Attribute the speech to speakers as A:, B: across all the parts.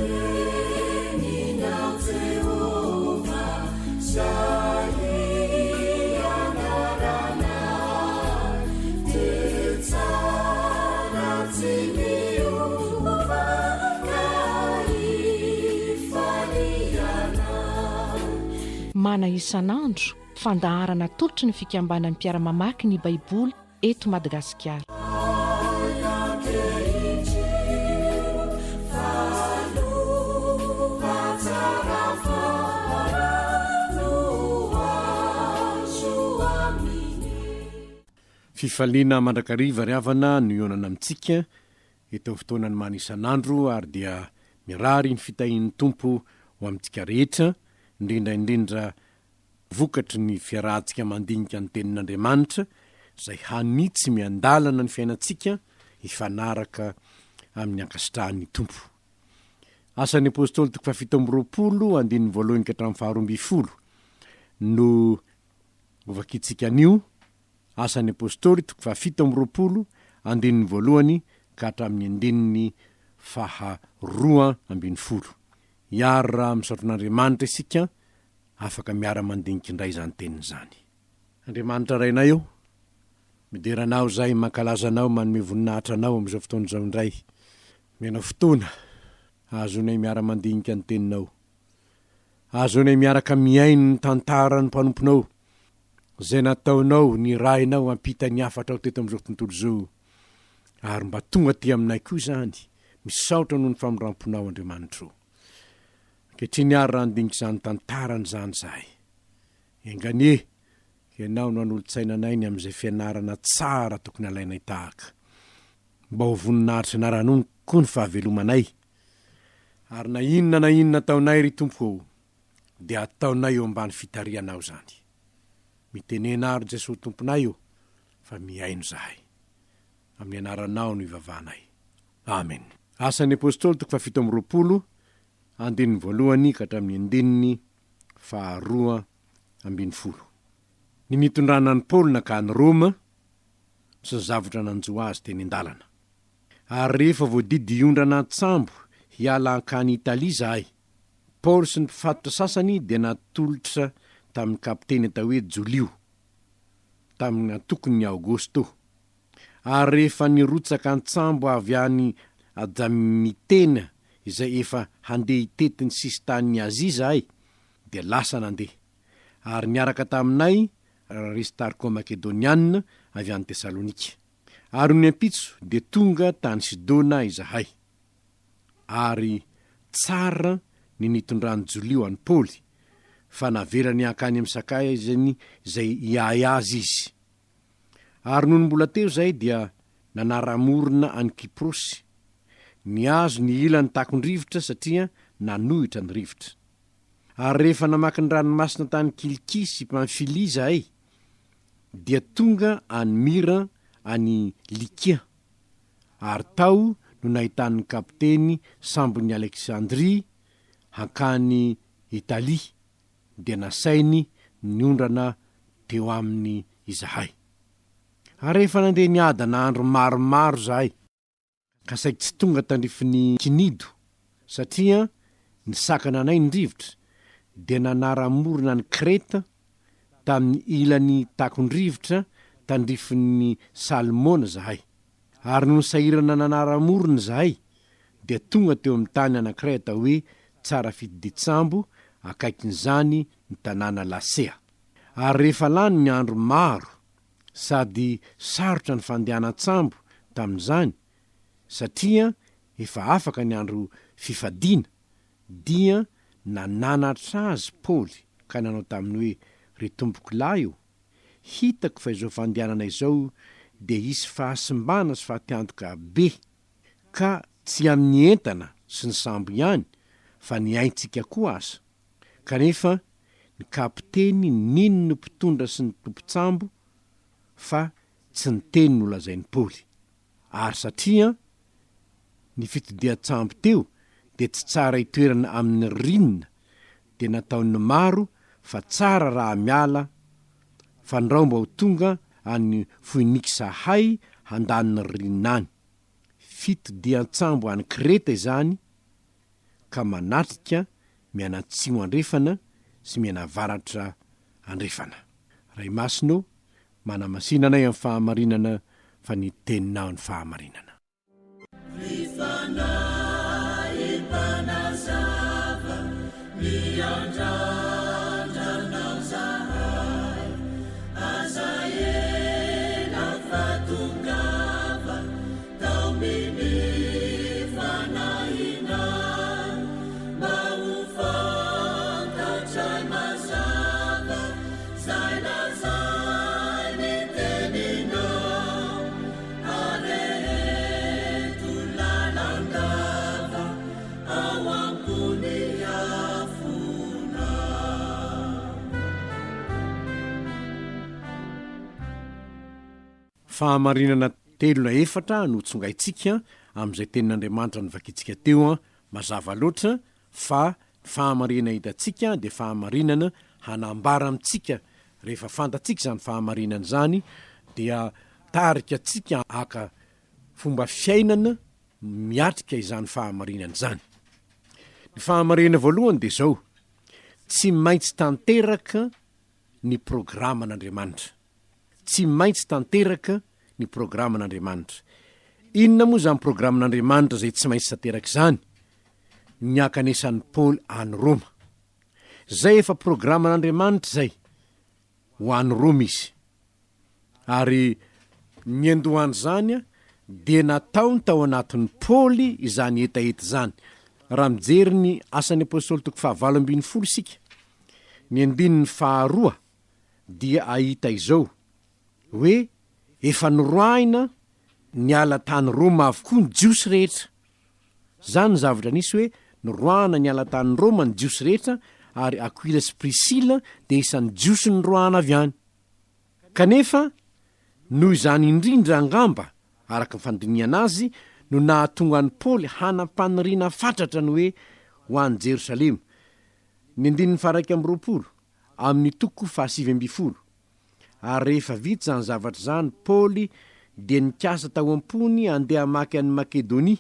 A: Teninao Jehovah izay ianaranay dia tsara tsy miova ka ifalianay.
B: Mana isan'andro, fandaharana atolotry ny fikambanan'ny mpiara-mamaky ny Baiboly eto Madagasikara.
C: Fifaliana mandrakariva ry havana no ionana amintsika eto amin'ny fotoanan'ny mana isan'andro ary dia mirary ny fitahian'ny Tompo ho amintsika rehetra, indrindra indrindra Vokatry ny fiarahantsika mandinika ny Tenin'Andriamanitra, izay hanitsy miandalana ny fiainantsika hifanaraka amin'ny ankasitrahan'ny Tompo. Asan'ny Apostoly toko fahafito amby 20, andininy voalohany ka hatramin'ny faharoa 12 no hovakintsika anio. Asan'ny Apostoly toko fahafito amby 20, andininy voalohany ka hatramin'ny andininy faharoa 12. Hiara misaotra an'Andriamanitra isika Afaka miara-mandinika indray izany teniny izany. Andriamanitra Rainay o, midera Anao izahay, mankalaza Anao, manome voninahitra Anao amin'izao fotoana izao indray. Omenao fotoana ahazoanay miara-mandinika ny Teninao. Ahazoanay miaraka mihaino ny tantaran'ny mpanomponao, izay nataonao, nirahinao hampita ny hafatrao teto amin'izao tontolo izao. Ary mba tonga aty aminay koa izany. Misaotra noho ny famindram-ponao, Andriamanitro o. Ankehitriny ary raha handinika izany tantarany izany izahay, enga anie Ianao no hanolo-tsaina anay ny amin'izay fianarana tsara tokony halainay tahaka, mba ho voninahitry ny anaranony koa ny fahavelomanay, ary na inona na inona ataonay, ry Tompo ô, dia ataonay eo ambany fitarihanao izany. Mitenena ary Jesoa Tomponay ô, fa mihaino izahay. Amin'ny anaranao no ivavahanay. Amen. Asan'ny Apostoly toko fahafito amby 20, andininy voalohany ka hatramin'ny andininy faharoa 12. Ny nitondrana an'i Paoly nankany Roma sy ny zavatra nanjo azy teny an-dalana. Ary rehefa voadidy hiondrana an-tsambo hiala hankany Italia izahay, Paoly sy ny mpifatotra sasany dia natolotra tamin'ny kapiteny atao hoe Jolio, tamin'ny antokon'i Aogosto. Ary rehefa nirotsaka an-tsambo avy any Ajamitena izay efa handeha hitety ny sisin-tanin'i Azia izahay, dia lasa nandeha. Ary niaraka taminay Aristarko Makedoniana avy any Tesalonika. Ary nony ampitso dia tonga tany Sidona izahay. Ary tsara ny nitondran'i Jolio an'i Paoly, fa navelany hankany amin'ny sakaizany izay hiahy azy izy. Ary nony mbola teo izahay dia nanara-morona an'i Kyprosy, nihazo ny ilan'ny takon-drivotra satria nanohitra ny rivotra. Ary rehefa namaky ny ranomasina tany Kilikia sy Pamfilia izahay, dia tonga any Myra any Lykia, ary tao no nahitan'ny kapiteny sambon'i Aleksandria hankany Italia, dia nasainy niondrana teo aminy izahay. Ary rehefa nandeha niadana andro maromaro izahay, ka saiky tsy tonga tandrifin'i Kinido, satria nisakana anay ny rivotra, dia nanara-morona an'i Kreta tamin'ny ilany takon-drivotra tandrifin'i Salmona izahay. Ary nony sahirana nanara-morona izahay, dia tonga teo amin'ny tany anankiray atao hoe Tsarafitiditsambo, akaikin'izany ny tanàna Lasea. Ary rehefa lany ny andro maro sady sarotra ny fandehanan-tsambo tamin'izany, satria efa afaka ny andro fifadiana, dia nananatra azy Paoly ka nanao taminy hoe, Ry tompokolahy ô, hitako fa izao fandehanana izao dia hisy fahasimbana sy fatiantoka be, ka tsy amin'ny entana sy ny sambo ihany, fa ny aintsika koa aza. Kanefa ny kapiteny nino ny mpitondra sy ny tompon-tsambo fa tsy ny teny nolazain'i Paoly. Ary satria ny fitodian-tsambo teo dia tsy tsara itoerana amin'ny ririnina dia nataon'ny maro fa tsara raha miala fandrao mba ho tonga any Foiniksa hay handany ny ririnina any. Fitodian-tsambo any Kreta izany. ka manatrika mianatsimo andrefana sy mianavaratra andrefana. Ray Masina ô, manamasina anay amin'ny fahamarinana fa ny Teninao ny fahamarinana.
A: Ry Fanahy Mpanazava, miandrandra Anao zahay, aza ela fa tongava, taominy Fanahinao, mba ho fantatray mazava zay lazain'ny Teninao. Areheto lalandava ao am-pon'ny afonao.
C: Fahamarinana telo na efatra no tsongaintsika amin'izay tenin'Andriamanitra novakintsika teo, mazava loatra fa ny fahamarinana hitantsika dia fahamarinana hanambara amintsika, rehefa fantatsika izany fahamarinana izany dia tarika antsika haka fomba fiainana miatrika izany fahamarinana izany. Ny fahamarinana voalohany dia izao, tsy maintsy tanteraka ny programan'Andriamanitra. Tsy maintsy tanteraka ny programan'Andriamanitra. Inona moa izany programan'Andriamanitra izay tsy maintsy tanteraka izany? Ny hankanesan'i Paoly any Roma. Izay efa programan'Andriamanitra izay, ho any Roma izy. Ary niandohan'izany dia nataony tao anatin'i Paoly izany hetaheta izany. Raha mijery ny Asan'ny Apostoly toko fahavalo ambinifolo isika, ny andininy faharoa dia ahita izao, hoe efa noroahina niala tany Roma avokoa ny Jiosy rehetra. Izany ny zavatra nisy hoe noroahana niala tany Roma ny Jiosy rehetra ary Akoila sy Prisila dia isan'ny Jiosy noroahana avy any. Kanefa, noho izany indrindra angamba, araka ny fandinihana azy, no nahatonga an'i Paoly hanam-paniriana fatratra ny hoe ho any Jerosalema. Ny andininy faha 21 amin'ny toko faha 19. Ary rehefa vita izany zavatra izany, Paoly dia nikasa tao am-pony handeha hamaky an'i Makedonia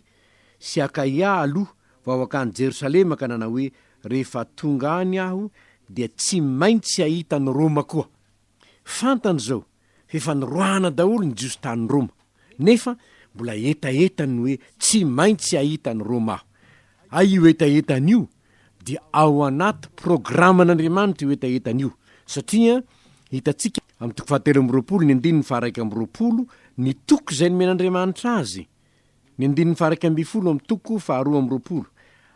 C: sy Akaia aloha vao hankany Jerosalema ka nanao hoe, Rehefa tonga any aho dia tsy maintsy hahita an'i Roma koa. Fantany izao fa efa noroahana daholo ny Jiosy tany Roma, nefa mbola hetahetany ny hoe tsy maintsy hahita an'i Roma aho. Hay io hetahetany io dia ao anaty programan'Andriamanitra io hetahetany io, satria hitantsika amin'ny toko fahatelo amby 20 ny andininy faha-21 ny toko izay nomen'Andriamanitra azy, ny andininy faha-11 amin'ny toko faha-22,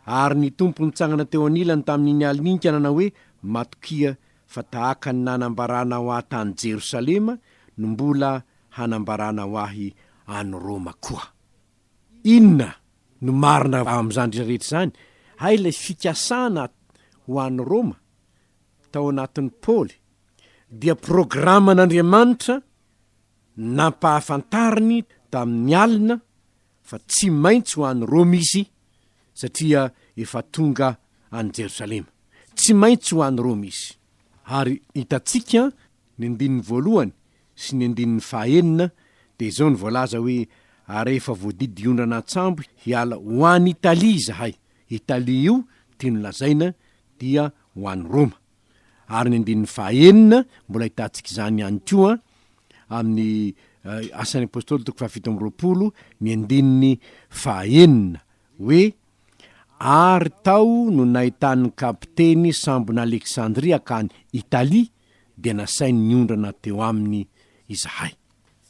C: Ary ny Tompo nitsangana teo anilany tamin'iny alina iny ka nanao hoe, Matokia fa tahaka ny nanambaranao ahy tany Jerosalema no mbola hanambaranao ahy any Roma koa. Inona no marina amin'izany rehetra izany? Hay ilay fikasana ho any Roma tao anatin'i Paoly dia programan'Andriamanitra nampahafantariny tamin'ny alina fa tsy maintsy ho any Roma izy satria efa tonga any Jerosalema. Tsy maintsy ho any Roma izy. Ary hitantsika ny andininy voalohany sy ny andininy fahaenina dia izao no voalaza hoe, Ary rehefa voadidy hiondrana an-tsambo hiala ho any Italia izahay, Italia io tiany lazaina dia ho any Roma. Ary ny andininy fahaenina, mbola ahitantsika izany ihany koa amin'ny Asan'ny Apostoly toko fahafito amby 20, ny andininy fahaenina, hoe, Ary tao no nahitan'ny kapiteny sambon'Aleksandria hankany Italia, dia nasainy niondrana teo aminy izahay.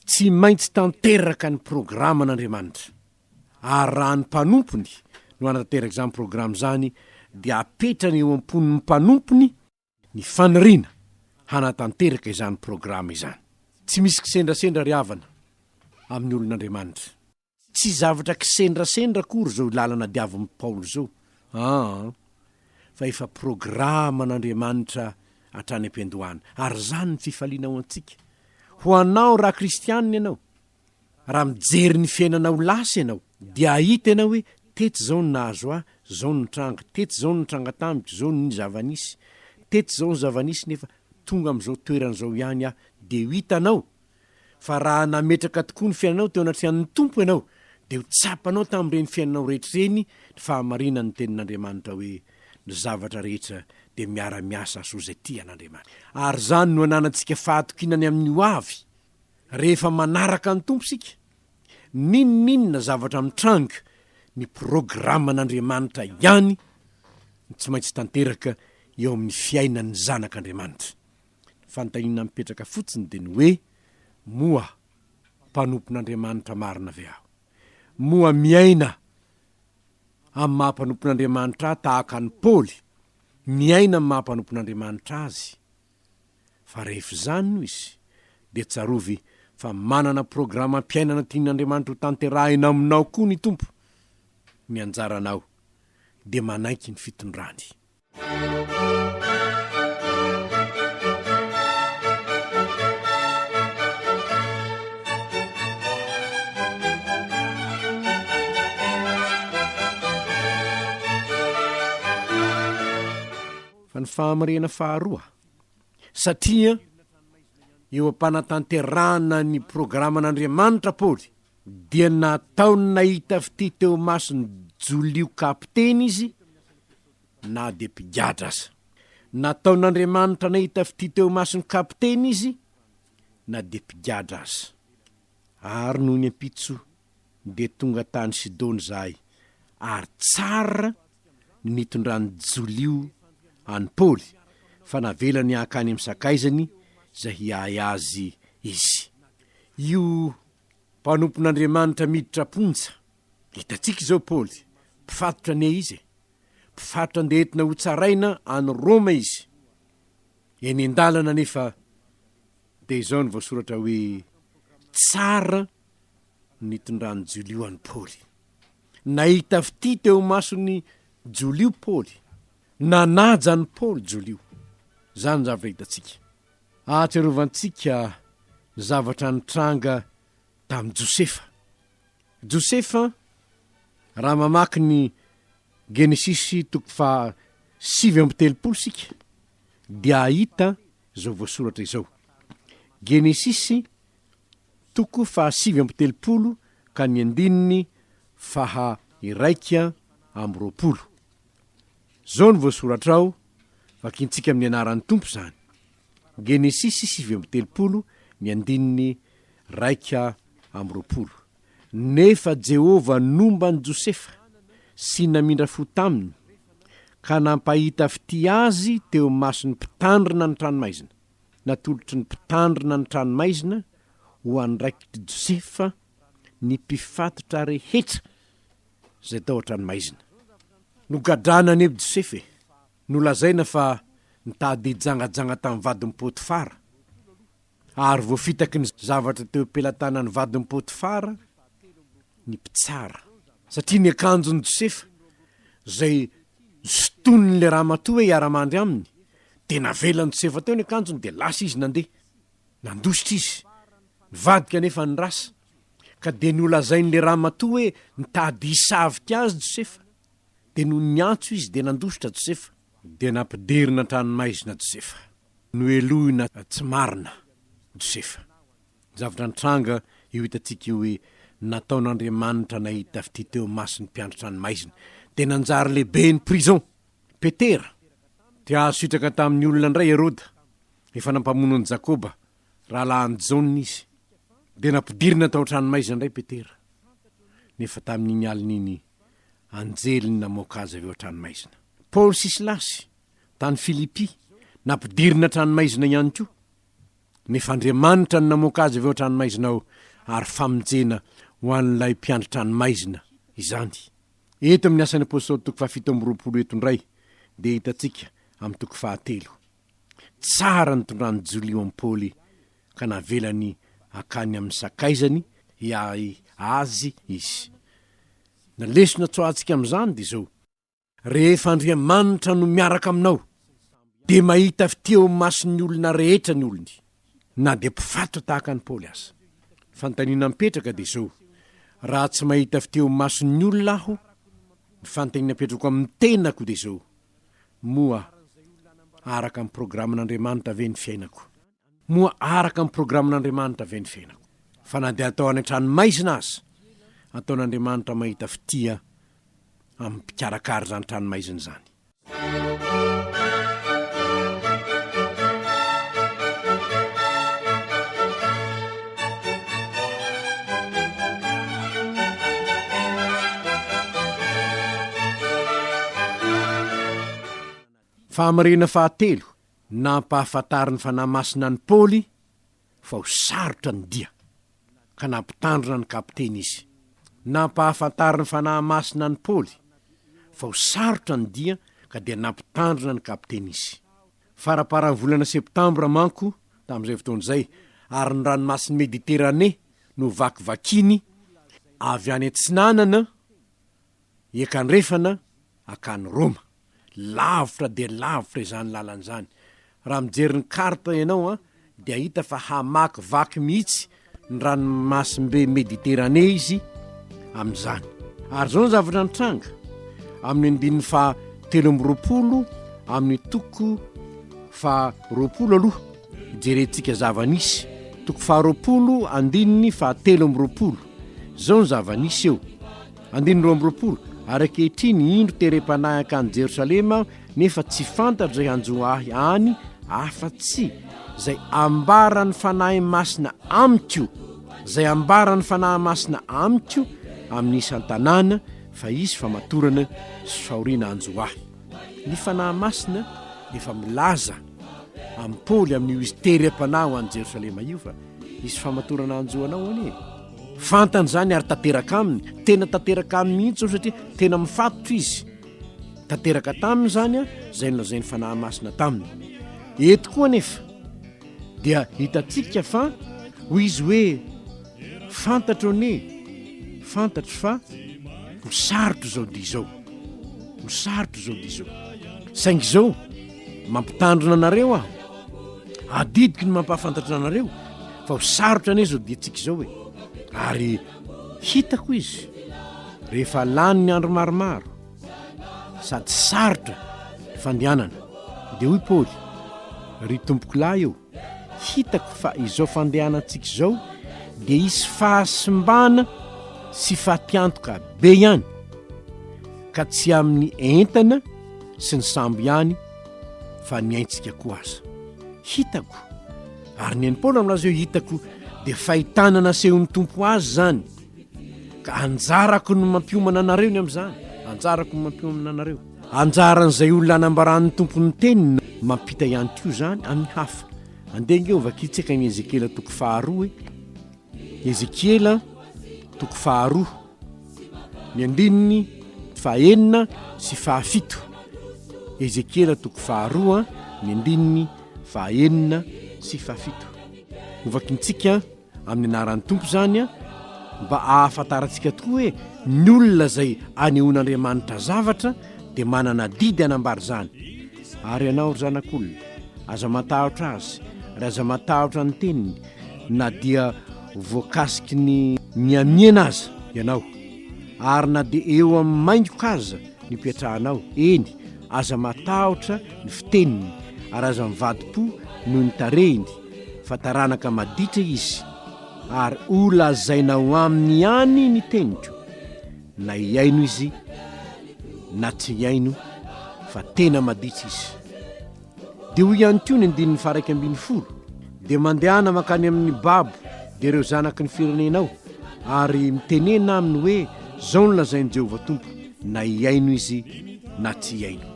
C: Tsy maintsy tanteraka ny programan'Andriamanitra, ary raha ny mpanompony no hanatanteraka izany programa izany, dia apetrany eo am-pon'ny mpanompony ny faniriana hanatanteraka izany programa izany. Tsy misy kisendrasendra ry havana amin'ny olon'Andriamanitra. Tsy zavatra kisendrasendra akory izao lalana diavin'i Paoly izao, aa, fa efa programan'Andriamanitra hatrany am-piandohana. Ary izany ny fifaliana ho antsika. Ho anao raha kristianina ianao, raha mijery ny fiainanao lasa ianao, dia hahita ianao hoe tetsy izao no nahazo ahy, izao no nitranga, tetsy izao no nitranga tamiko, izao ny zava-nisy, tetsy izao ny zava-nisy nefa tonga amin'izao toerana izao ihany aho, dia ho hitanao fa raha nametraka tokoa ny fiainanao teo anatrehan'ny Tompo ianao, Dia ho tsapanao tamin'ireny fiainanao rehetra ireny ny fahamarinan'ny Tenin'Andriamanitra hoe, Ny zavatra rehetra dia miara-miasa hahasoa izay tia an'Andriamanitra. Ary izany no ananantsika fahatokiana ny amin'ny ho avy, rehefa manaraka ny Tompo isika. N'inon'inona zavatra mitranga, ny programan'Andriamanitra ihany no tsy maintsy tanteraka eo amin'ny fiainan'ny zanak'Andriamanitra. Ny fanontaniana mipetraka fotsiny dia ny hoe, Moa mpanompon'Andriamanitra marina ve aho? Moa miaina amin'ny maha mpanompon'Andriamanitra ahy tahaka an'i Paoly miaina amin'ny maha mpanompon'Andriamanitra azy? Fa rehefa izany no izy, dia tsarovy fa manana programam-piainana tian'Andriamanitra ho tanterahina aminao koa ny Tompo. Ny anjaranao dia manaiky ny fitondrany. Fa ny fahamariana faharoa, Satria eo am-panatanterahana ny programan'Andriamanitra Paoly, dia nataony nahita fitia teo imason'i Jolio kapiteny izy, na dia mpigadra aza. Nataon'Andriamanitra nahita fitia teo imason'ny kapiteny izy, na dia mpigadra aza. Ary nony ampitso dia tonga tany Sidona izahay, ary tsara ny nitondran'i Jolio an'i Paoly, fa navelany hankany amin'ny sakaizany izay hiahy azy izy. Io mpanompon'Andriamanitra miditra am-ponja, hitantsika izao Paoly, mpifatotra anie izy e! Mpifatotra andeha entina hotsaraina any Roma izy. Eny an-dalana anefa dia izao no voasoratra hoe, Tsara ny nitondran'i Jolio an'i Paoly. Nahita fitia teo imason'i Jolio Paoly. Nanaja an'i Paoly Jolio. Izany ny zavatra hitantsika. Ahatsiarovantsika ny zavatra nitranga tamin'i Josefa. Josefa, raha mamaky ny Genesisy toko faha 39 isika, dia hahita izao voasoratra izao. Genesisy toko faha 39 ka ny andininy faha 21. Izao no voasoratra ao, vakintsika amin'ny anaran'ny Tompo izany. Genesisy 39 ny andininy 21. Nefa Jehovah nomba an'i Josefa sy namindra fo taminy, ka nampahita fitia azy teo imason'ny mpitandrina ny tranomaizina. Natolotry ny mpitandrina ny tranomaizina ho andraikitr'i Josefa ny mpifatotra rehetra izay tao an-tranomaizina. Nogadrana anie Josefa e! Nolazaina fa nitady hijangajanga tamin'ny vadin'i Potifara, ary voafitaky ny zavatra teo am-pelatanan'ny vadin'i Potifara ny mpitsara. Satria ny akanjon'i Josefa, izay nosintonin'ilay ramatoa hoe hiara-mandry aminy, dia navelan'i Josefa teo ny akanjony, dia lasa izy nandeha. Nandositra izy. Nivadika anefa ny rasa, ka dia nolazain'ilay ramatoa hoe nitady hisavika azy Josefa. Dia nony niantso izy, dia nandositra Josefa. Dia nampidirina an-tranomaizina Josefa. Nohelohina tsy marina Josefa. Ny zavatra nitranga io hitantsika io hoe nataon'Andriamanitra nahita fitia teo imason'ny mpiandry tranomaizina. Dia nanjary lehiben'ny prison. Petera. Dia azo sitraka tamin'ny olona indray Heroda. Efa nampamono an'i Jakoba, rahalahin'i Jaona izy. Dia nampidirina tao an-tranomaizina indray Petera. Nefa tamin'iny alina iny, anjely no namoaka azy avy eo an-tranomaizina. Paoly sy Silasy, tany Filipy, nampidirina an-tranomaizina ihany koa. Nefa Andriamanitra no namoaka azy avy ao an-tranomaizina ao, ary famonjena ho an'ilay mpiandry tranomaizina izany. Eto amin'ny Asan'ny Apostoly toko fahafito amby 20 eto indray dia hitantsika amin'ny toko fahatelo. Tsara nitondran'i Jolio an'i Paoly ka navelany hankany amin'ny sakaizany hiahy azy izy. Ny lesona tsoahantsika amin'izany dia izao, Rehefa Andriamanitra no miaraka aminao, dia mahita fitia eo imason'ny olona rehetra ny olony, na dia mpifatotra tahaka an'i Paoly aza. Ny fanontaniana mipetraka dia izao, Raha tsy mahita fitia eo imason'ny olona aho, ny fanontaniana apetrako amin'ny tenako dia izao, Moa araka ny programan'Andriamanitra ve ny fiainako? Moa araka ny programan'Andriamanitra ve ny fiainako? Fa na dia atao any an-tranomaizina aza, Ataon'Andriamanitra mahita fitia amin'ny mpikarakara izany tranomaizina izany. Fahamarinana fahatelo, nampahafantarin'ny Fanahy Masina an'i Paoly fa ho sarotra ny dia, ka nampitandrina ny kapiteny izy. Nampahafantarin'ny Fanahy Masina an'i Paoly fa ho sarotra ny dia, ka dia nampitandrina ny kapiteny izy. Faramparan'ny volana Septambra manko tamin'izay fotoana izay, ary ny ranomasin'i Mediterane no vakivakiany avy any atsinanana hiakandrefana hankany Roma. Lavitra dia lavitra izany lalana izany. Raha mijery ny carte ianao an, dia hahita fa hamakivaky mihitsy ny ranomasimbe Mediterane izy amin'izany. Ary izao ny zavatra nitranga, amin'ny andininy faha 23 amin'ny toko faha 20 aloha, jerentsika zava-nisy. Toko faha 20 andininy faha 23. Izao ny zava-nisy eo. Andininy 22, Ary ankehitriny, indro terem-panahy hankany Jerosalema aho, nefa tsy fantatro izay hanjo ahy any, afa-tsy izay ambaran'ny Fanahy Masina amiko, izay ambaran'ny Fanahy Masina amiko amin'ny isan-tanàna, fa hisy famatorana sy fahoriana hanjo ahy. Ny Fanahy Masina efa milaza amin'i Paoly amin'io izy terem-panahy ho any Jerosalema io fa hisy famatorana hanjo anao anie e. Fantany izany ary tanteraka aminy, tena tanteraka aminy mihitsy izao satria tena mifatotra izy. Tanteraka taminy izany izay nolazain'ny Fanahy Masina taminy. Eto koa anefa dia hitantsika fa hoy izy hoe fantatro anie, fantatro fa ho sarotra izao dia izao, ho sarotra izao dia izao. Saingy izao, mampitandrina anareo aho, adidiko ny mampahafantatra anareo fa ho sarotra anie izao diantsika izao e. Ary hitako izy rehefa lany ny andro maromaro sady sarotra ny fandehanana, dia hoy Paoly, Ry tompokolahy ô, hitako fa izao fandehanantsika izao dia hisy fahasimbana sy fatiantoka be ihany, ka tsy amin'ny entana sy ny sambo ihany fa ny aintsika koa aza. Hitako, ary ny an'i Paoly milaza hoe hitako dia fahitana nasehon'ny Tompo azy izany, ka anjarako no mampiomana anareo ny amin'izany, anjarako no mampiomana anareo. Anjaran'izay olona anambaran'ny Tompo ny teniny no mampita ihany koa izany amin'ny hafa. Andeha ange hovakintsika ny Ezekiela toko faharoa e. Ezekiela toko faharoa, ny andininy fahenina sy fahafito. Ezekiela toko faharoa, ny andininy fahenina sy fahafito. Hovakintsika amin'ny anaran'ny Tompo izany mba hahafantarantsika tokoa hoe ny olona izay anehoan'Andriamanitra zavatra dia manana adidy hanambara izany. Ary ianao ry zanak'olona, aza matahotra azy, ary aza matahotra ny teniny, na dia voakasiky ny mihamihena aza ianao, ary na dia eo amin'ny maingoka aza no ipetrahanao, eny, aza matahotra ny fiteniny, ary aza mivadi-po noho ny tarehiny, fa taranaka maditra izy, ary holazainao aminy ihany ny teniko, na hihaino izy na tsy hihaino, fa tena maditra izy. Dia hoy ihany koa ny andininy faha-11, Dia mandehana mankany amin'ny babo, dia ireo zanaky ny firenenao, ary mitenena aminy hoe, Izao no lazain'i Jehovah Tompo, na hihaino izy na tsy hihaino.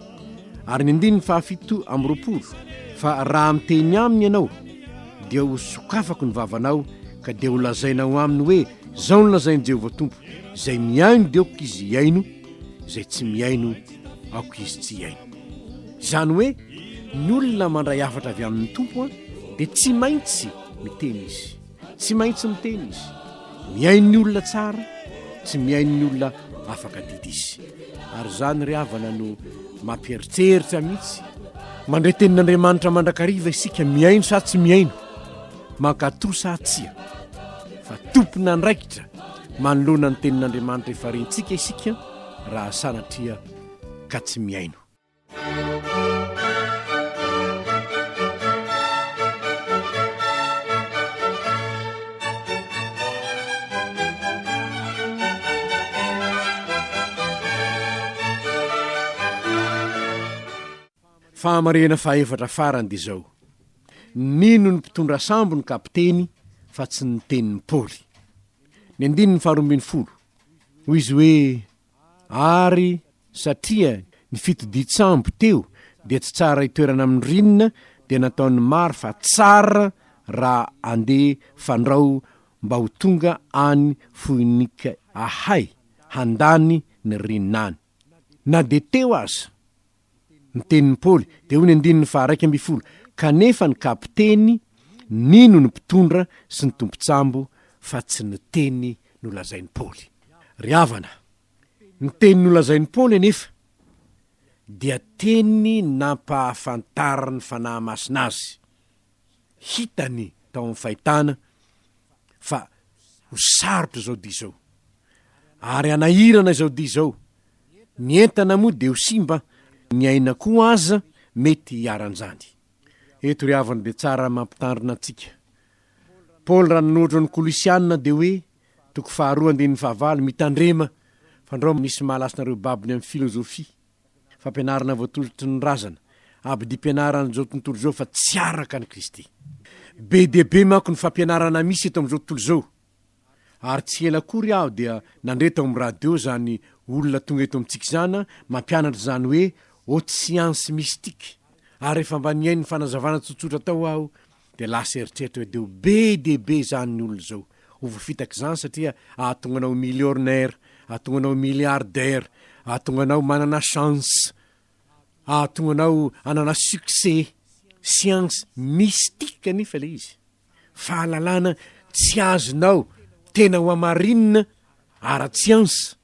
C: Ary ny andininy faha-27, Fa raha miteny aminy ianao, dia hosokafako ny vavanao, ka dia holazainao aminy hoe, Izao no lazain'i Jehovah Tompo, Izay mihaino dia aoka izy hihaino, izay tsy mihaino aoka izy tsy hihaino. Izany hoe ny olona mandray hafatra avy amin'ny Tompo dia tsy maintsy miteny izy. Tsy maintsy miteny izy. Mihaino ny olona tsara, tsy mihaino ny olona afaka didy izy. Ary izany ry havana no mampieritreritra mihitsy. Mandre tenin'Andriamanitra mandrakariva isika, mihaino sa tsy mihaino, mankatò sa tsia. Fa tompon'andraikitra manoloana ny tenin'Andriamanitra efa rentsika isika raha sanatria ka tsy mihaino. Fahamarihana fahaefatra farany dia izao, Nino ny mpitondra sambo ny kapiteny fa tsy ny tenin'i Paoly. Ny andininy faharoambinifolo, hoy izy hoe, Ary satria ny fitodian-tsambo teo dia tsy tsara itoerana amin'ny ririnina dia nataon'ny maro fa tsara raha andeha fandrao mba ho tonga any Foinika ahay handany ny ririnina any. Na dia teo aza ny tenin'i Paoly dia hoy ny andininy faha-11, Kanefa ny kapiteny nino ny mpitondra sy ny tompon-tsambo fa tsy ny teny nolazain'i Paoly. Ry havana, ny teny nolazain'i Paoly anefa dia teny nampahafantarin'ny Fanahy Masina azy. Hitany tao amin'ny fahitana fa ho sarotra izao dia izao, ary hanahirana izao dia izao. Ny entana moa dia ho simba, ny aina koa aza mety hiharan'izany. Eto ry havana dia tsara mampitandrina antsika. Paoly raha nanoratra ny Kolosiana dia hoe, toko faharoa andininy fahavalo, mitandrema fandrao misy mahalasonareo babony amin'ny filozofia, fampianarana voatolotry ny razana, abidim-pianaran'izao tontolo izao fa tsy araka an'i Kristy. Be dia be manko ny fampianarana misy eto amin'izao tontolo izao. Ary tsy ela akory aho dia nandre tao amin'ny radio izany olona tonga eto amintsika izany mampianatra izany hoe haute science mystique. Ary rehefa mba nihaino ny fanazavana tsotsotra tao aho dia lasa eritreritra hoe dia ho be dia be izany ny olona izao ho voafitaka izany satria ahatonga anao ho millionnaire, ahatonga anao ho milliardaire, ahatonga anao manana chance, ahatonga anao hanana succès. Science mystique anefa ilay izy. Fahalalana tsy azonao tena ho hamarinina ara-tsiansa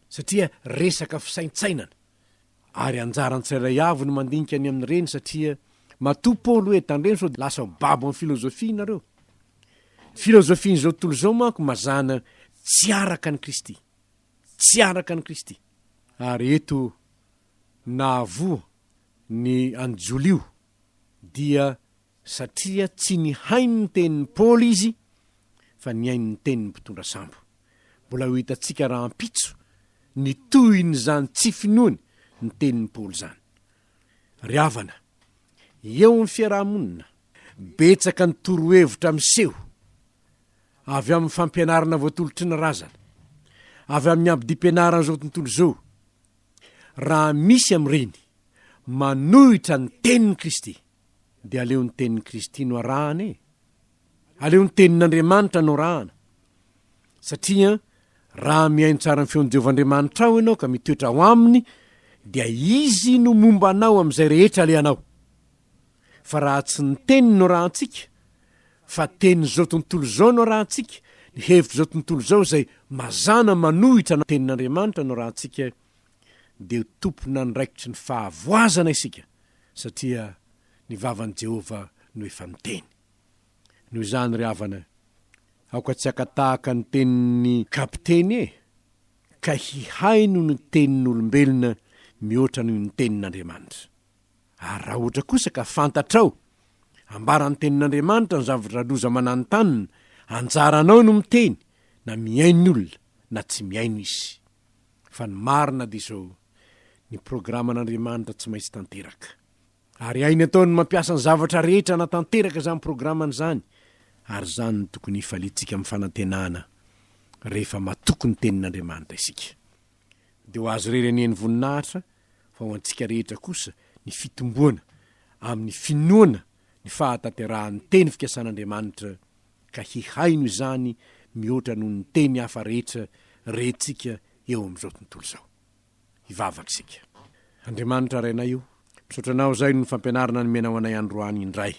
C: satria resaka fisaintsainana. Ary anjaran'ny tsirairay avy no mandinika ny amin'ireny satria matoa Paoly hoe tandremo sao lasa ho babo amin'ny filozofia nareo. Ny filozofian'izao tontolo izao manko mazàna tsy araka an'i Kristy. Tsy araka an'i Kristy. Ary eto nahavoa ny an'i Jolio dia Satria tsy nihaino ny tenin'i Paoly izy fa nihaino ny tenin'ny mpitondra sambo. Mbola ho hitantsika rahampitso ny tohin'izany tsy finoany ny tenin'i Paoly izany. Ry havana, eo amin'ny fiaraha-monina, betsaka ny torohevitra miseho avy amin'ny fampianarana voatolotry ny razana, avy amin'ny abidim-pianaran'izao tontolo izao, raha misy amin'ireny manohitra ny tenin'i Kristy, Dia aleo ny tenin'i Kristy no arahana e! Aleo ny tenin'Andriamanitra no arahana. Satria raha mihaino tsara ny feon'i Jehovah Andriamanitrao ianao ka mitoetra ao aminy, dia Izy no momba anao amin'izay rehetra alehanao. Fa raha tsy ny teniny no arahantsika, fa tenin'izao tontolo izao no arahantsika, ny hevitr'izao tontolo izao izay mazàna manohitra ny tenin'Andriamanitra no arahantsika, dia ho tompon'andraikitry ny fahavoazana isika. satria ny vavan'i Jehovah no efa niteny. Noho izany, ry havana, aoka tsy haka tahaka ny tenin'ny kapiteny e, ka hihaino ny tenin'olombelona mihoatra noho ny tenin'Andriamanitra. Ary raha ohatra kosa ka fantatrao, ambaran'ny tenin'Andriamanitra ny zavatra loza mananontanona, anjaranao no miteny, na mihaino ny olona na tsy mihaino izy. Fa ny marina dia izao, ny programan'Andriamanitra tsy maintsy tanteraka. Ary hainy atao ny mampiasa ny zavatra rehetra hanatanteraka izany programany izany, ary izany no tokony hifaliantsika amin'ny fanantenana rehefa matoky ny Tenin'Andriamanitra isika. Dia ho Azy irery anie ny voninahitra, fa ho antsika rehetra kosa ny fitomboana amin'ny finoana ny fahatanterahan'ny teny fikasan'Andriamanitra ka hihaino izany mihoatra noho ny teny hafa rehetra rentsika eo amin'izao tontolo izao. Hivavaka isika. Andriamanitra Rainay o, misaotra Anao izay noho ny fampianarana nomenao anay androany indray.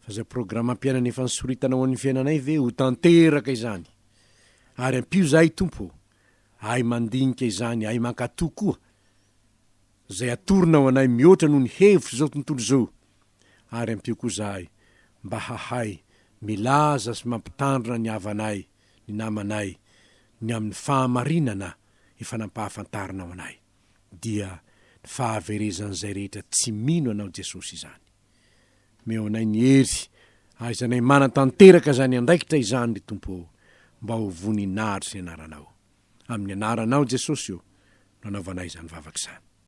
C: Fa izay programam-piainana efa nosoritana ho an'ny fiainanay ve ho tanteraka izany? Ary ampio izahay Tompo o, hahay mandinika izany, hahay mankatò koa izay atoronao anay mihoatra noho ny hevitr'izao tontolo izao, ary ampio koa izahay mba hahay milaza sy mampitandrina ny havanay, ny namanay, ny amin'ny fahamarinana efa nampahafantarinao anay, dia ny fahaverezan'izay rehetra tsy mino Anao Jesosy izany. Omeo anay ny hery ahaizanay manatanteraka izany andraikitra izany ry Tompo ô, mba ho voninahitry ny anaranao. Amin'ny anaranao Jesosy ô no anaovanay izany vavaka izany.